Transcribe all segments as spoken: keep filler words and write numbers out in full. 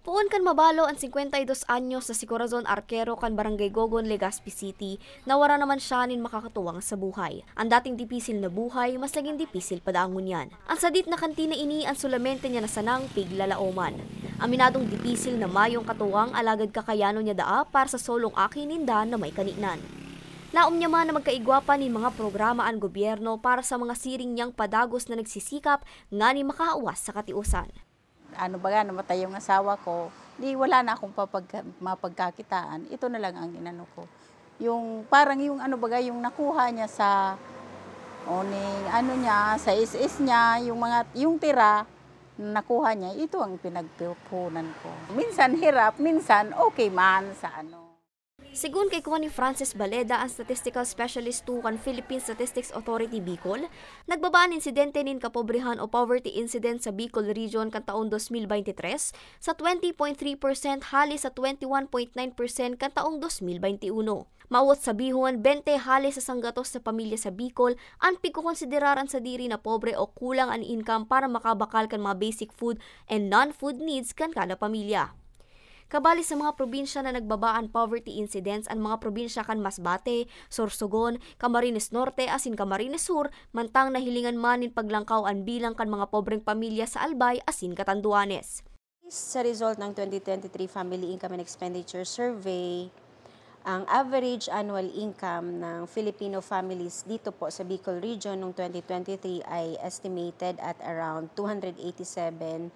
Poon kan mabalo an singkwenta y dos anyos na si Corazon Arquero kan Barangay Gogon, Legazpi City, na wara naman siya nin makakatuwang sa buhay. An dating dipisil na buhay, mas nagin dipisil pa daa ngunyan. An sadit na kanti na ini an solamente niya na sanang piglalaoman. Aminadong dipisil na mayong katuwang, alagad kakayanon niya daa para sa solong aki ninda na may kaninan. Laom niya man na magkaigwa pa nin mga programa an gobyerno para sa mga siring niyang padagos na nagsisikap nganing makaawas sa katiusan. Ano baga, namatay yung asawa ko, di wala na akong papag, mapagkakitaan. Ito na lang ang inano ko. Yung parang yung ano baga, yung nakuha niya sa, o ni, ano niya, sa S S niya, yung mga, yung tira na nakuha niya, ito ang pinagpupunan ko. Minsan hirap, minsan okay man sa ano. Segun kay Connie Frances Baleda, an Statistical Specialist two kan Philippine Statistics Authority Bicol, nagbaba an insidente nin kapobrehan o poverty incidence sa Bicol Region kan taong dos mil bente tres sa twenty point three percent hali sa twenty one point nine percent kan taong dos mil bente uno. Mawot sabihon, bente hali sa sanggatos na pamilya sa Bicol an pigkokonsiderar an sadiri na pobre o kulang an income para makabakal kan mga basic food and non-food needs kan kada pamilya. Kabali sa mga probinsya na nagbaba an poverty incidence, an mga probinsya kan Masbate, Sorsogon, Camarines Norte asin Camarines Sur, mantang nahilingan man nin paglangkaw an bilang kan mga pobreng pamilya sa Albay asin Catanduanes. Sa result ng twenty twenty-three Family Income and Expenditure Survey, ang average annual income ng Filipino families dito po sa Bicol Region noong twenty twenty-three ay estimated at around two hundred eighty-seven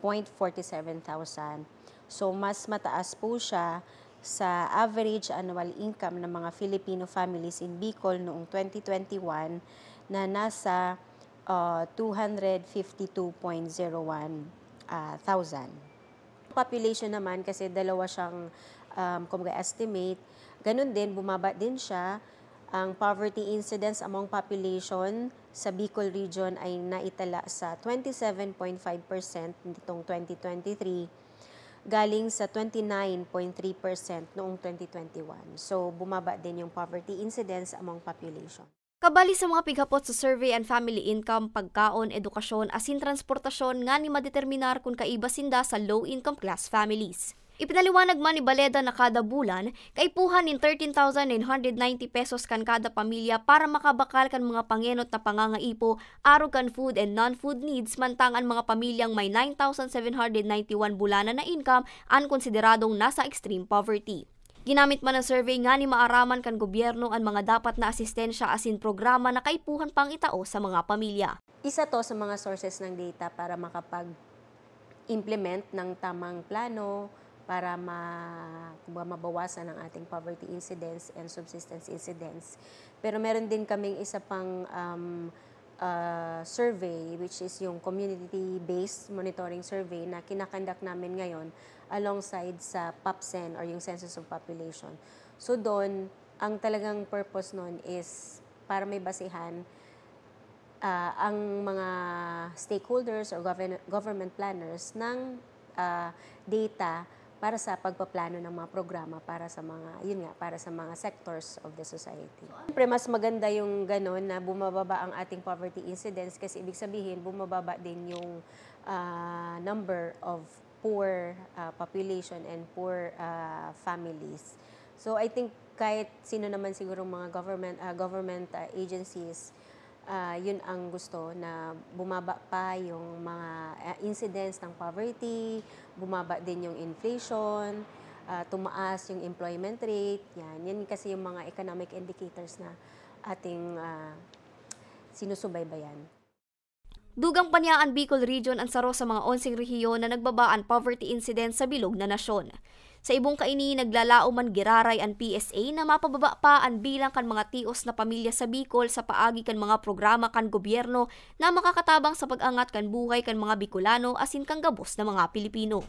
point forty-seven thousand. So, mas mataas po siya sa average annual income ng mga Filipino families in Bicol noong twenty twenty-one na nasa, ah, two hundred fifty-two point zero one, ah, thousand. Population naman, kasi dalawa siyang, um, kumbaga, estimate, ganun din, bumaba din siya. Ang poverty incidence among population sa Bicol Region ay naitala sa twenty-seven point five percent nitong twenty twenty-three, galing sa twenty-nine point three percent noong twenty twenty-one. So, bumaba din yung poverty incidence among population. Kabali sa mga pighapot sa survey an family income, pagkaon, edukasyon asin transportasyon nganing madeterminar kun kaiba sinda sa low-income class families. Ipinaliwanag man ni Baleda na kada bulan, kaipuhan nin thirteen thousand nine hundred ninety pesos kan kada pamilya para makabakal kan mga pangenot na pangangaipo arog kan food and non-food needs, mantang an mga pamilyang may nine thousand seven hundred ninety-one bulanan na income an konsideradong nasa extreme poverty. Ginamit man an survey nganing maaraman kan gobyerno an mga dapat na asistensya asin programa na kaipuhan pang itao sa mga pamilya. Isa 'to sa mga sources ng data para makapag-implement ng tamang plano para ma-, kumbaga, mabawasan ang ating poverty incidence and subsistence incidence. Pero meron din kaming isa pang, um, ah, survey, which is yung community-based monitoring survey na kinakandak namin ngayon alongside sa POPCEN or yung Census of Population. So doon, ang talagang purpose nun is para may basehan, ah, ang mga stakeholders or govern-, government planners ng, ah, data para sa pagpaplano ng mga programa para sa mga, yun nga, para sa mga sectors of the society. Siyempre, mas maganda yung ganon na bumababa ang ating poverty incidence, kasi ibig sabihin, bumababa din yung, ah, number of poor, ah, population and poor, ah, families. So, I think kahit sino naman sigurong mga government, ah, government, ah, agencies, ah, yun ang gusto, na bumaba pa yung mga, ah, incidence ng poverty, bumaba din yung inflation, ah, tumaas yung employment rate. Yan. Yan kasi yung mga economic indicators na ating, ah, sinusubaybayan. Dugang pa niya, an Bicol Region an saro sa mga onseng rehiyon na nagbaba an poverty incidence sa bilog na nasyon. Sa ibong kaini, naglalaom man giraray an P S A na mapababa pa an bilang kan mga tios na pamilya sa Bicol sa paagi kan mga programa kan gobyerno na makakatabang sa pag-angat kan buhay kan mga Bicolano asin kan gabos na mga Pilipino.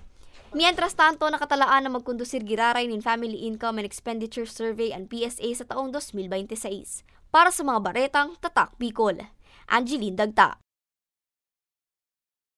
Mientras tanto, nakatalaan na magkondusir giraray nin Family Income and Expenditure Survey an P S A sa taong dos mil bente seis. Para sa mga baretang Tatak Bicol, Angeline Dagta.